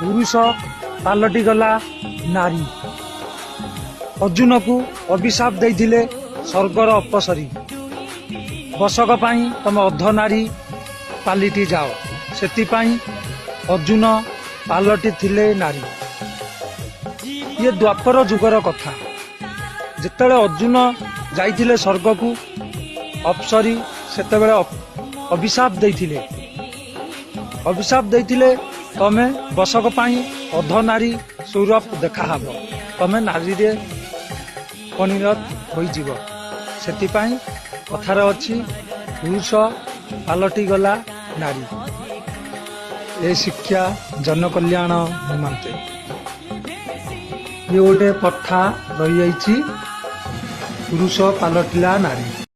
ପୁରୁଷ ପାଲଟି ଗଲା ନାରୀ। ଅର୍ଜୁନକୁ ଅଭିଶାପ ଦେଇଥିଲେ ସ୍ୱର୍ଗର ଅପସରୀ, ବର୍ଷକ ପାଇଁ ତମେ ଅର୍ଦ୍ଧ ନାରୀ ପାଲିଟି ଯାଅ। ସେଥିପାଇଁ ଅର୍ଜୁନ ପାଲଟି ଥିଲେ ନାରୀ। ଇଏ ଦ୍ୱାପର ଯୁଗର କଥା। ଯେତେବେଳେ ଅର୍ଜୁନ ଯାଇଥିଲେ ସ୍ୱର୍ଗକୁ, ଅପ୍ସରୀ ସେତେବେଳେ ଅଭିଶାପ ଦେଇଥିଲେ। ଅଭିଶାପ ଦେଇଥିଲେ, ତମେ ବର୍ଷକ ପାଇଁ ଅର୍ଦ୍ଧ ନାରୀ ସ୍ୱରୂପ ଦେଖାହବ, ତମେ ନାରୀରେ ପରିଣତ ହୋଇଯିବ। ସେଥିପାଇଁ କଥାରେ ଅଛି, ପୁରୁଷ ପାଲଟି ଗଲା ନାରୀ। ଏ ଶିକ୍ଷା ଜନକଲ୍ୟାଣ ନିମନ୍ତେ। ଇଏ ଗୋଟେ ପ୍ରଥା ରହିଯାଇଛି, ପୁରୁଷ ପାଲଟିଲା ନାରୀ।